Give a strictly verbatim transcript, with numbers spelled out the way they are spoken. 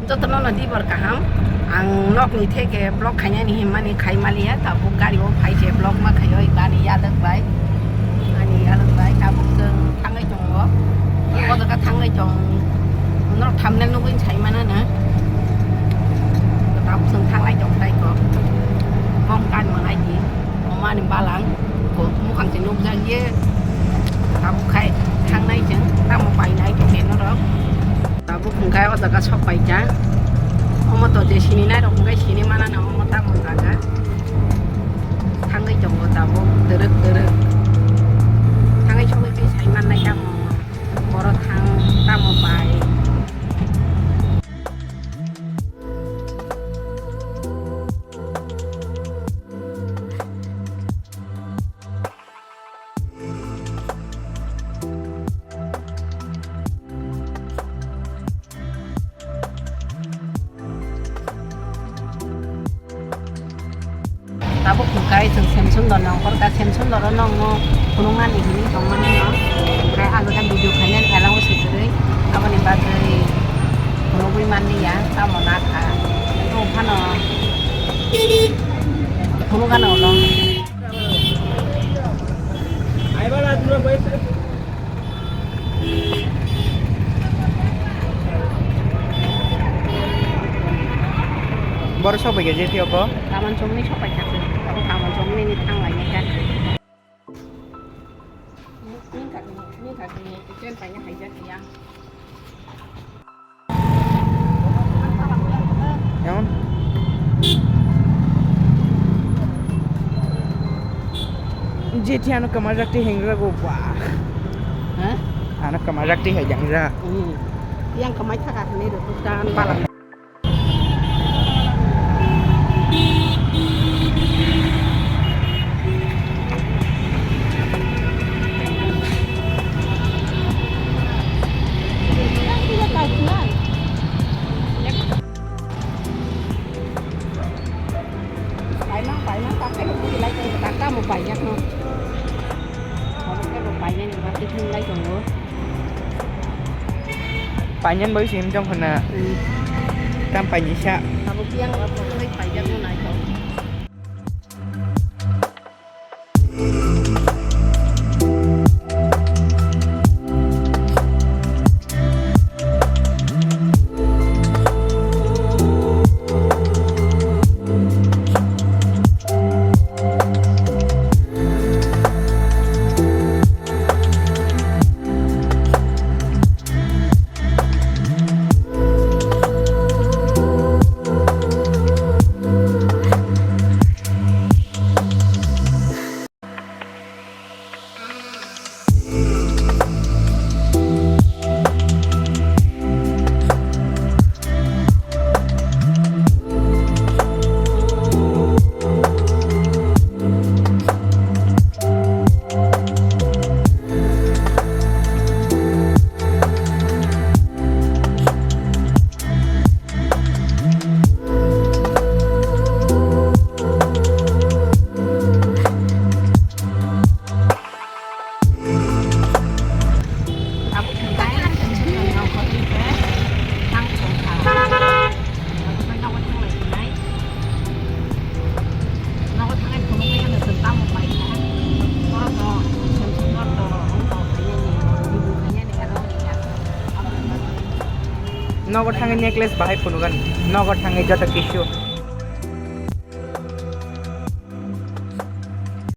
Jotono no dibor kaham. Ang nokni theke vlog khainani hinmani khai maliya, tabuk gari o phai se vlog ma khaio ani yadok bai. Ani yadok bai tabuk chwng thangwi tongo. O jaga thangwi tong. Norok thumbnail nugwi sai manana. Tabuk chwng thanglai tong tai ko. Mom kan manai di. Omani balang ko mukhang se nukjak ye. Tabuk khai thangnai chwng tamo painai ko norok. Tabuk hwnkhe o jaga sok paikha. Omo to je sini nairok hwnkhe sini manana omo tamo jaga. Thangwi tongo tabuk twrwk twrwk. Thangwi sogwi twi sai mannai tamo. Borok thang tamo pai. Tabuk hwnkhe chwng Semsundor nongkhor kha, Semsundor o nongno phunuknani hinwi tongmani no. Hwnkhe ah jaga video khainani alao se kwrwi, aboni bagwi phunugwi manliya, tamo nakha. Phano phunukgano ulo. Boro sok bai khe je thio bo. Kaman chomni sok bai kha se. Abo kaman chomni ni thang lai kha. Emon? Jethi ano kwmajak twi hingra go ba. Ha? Ano kwmajak twi hai jangra. Hmm. Yang kwmai thaka hinwi rw tan balang. Paimang, paimang, tak khe bo bujilai tongo, tak tamo paijak no. Obo khe bo painani bagwi thunglai tongo. Painani bagwi se himjong khna. Hmm. Tam painisa. Abo kiyang rok thunglai paijak no naithok. Nogo thangwi necklace bahai phunukgani. Nogo thangwi joto kisu.